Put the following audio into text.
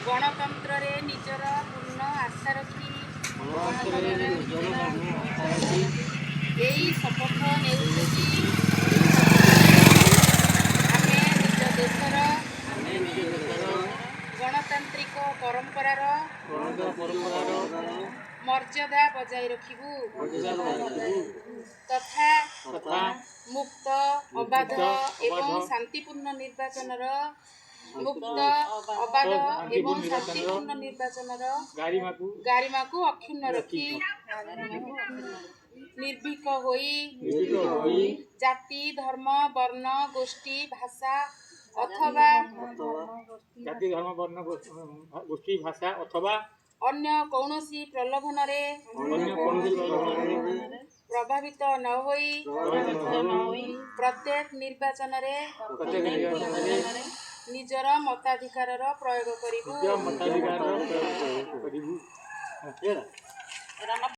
ଗଣତନ୍ତ୍ରରେ ନିଜର ପୂର୍ଣ୍ଣ ଆସ୍ଥା ରଖି ଏହି ଶପଥ ନେଉଛୁ ଯେ ଆମେ ନିଜ ଦେଶର ଗଣତାନ୍ତ୍ରିକ ପରମ୍ପରାର ମର୍ଯ୍ୟାଦା ବଜାୟ ରଖିବୁ ତଥା ମୁକ୍ତ, ଅବାଧ ଏବଂ ଶାନ୍ତିପୂର୍ଣ୍ଣ ନିର୍ବାଚନର ମୁକ୍ତ, ଅବାଧ ଏବଂ ଶାନ୍ତିପୂର୍ଣ୍ଣ ନିର୍ବାଚନର ଗାରିମାକୁ ଅକ୍ଷୁଣ୍ଣ ରଖି ନିର୍ଭୀକ ହୋଇ ଜାତି, ଧର୍ମ, ବର୍ଣ୍ଣ, ଗୋଷ୍ଠୀ, ଭାଷା ଅଥବା ଜାତି, ଧର୍ମ, ବର୍ଣ୍ଣ, ଗୋଷ୍ଠୀ, ଭାଷା ଅଥବା ଅନ୍ୟ କୌଣସି ପ୍ରଲୋଭନରେ ଅନ୍ୟ କୌଣସି ପ୍ରଲୋଭନରେ ପ୍ରଭାବିତ ନ ହୋଇ ପ୍ରଭାବିତ ନ ହୋଇ ପ୍ରତ୍ୟେକ ନିର୍ବାଚନରେ ପ୍ରତ୍ୟେକ ନିର୍ବାଚନରେ ନିଜର ମତାଧିକାରର ପ୍ରୟୋଗ କରିବୁ। ନିଜ ମତାଧିକାରର ପ୍ରୟୋଗ କରିବୁ।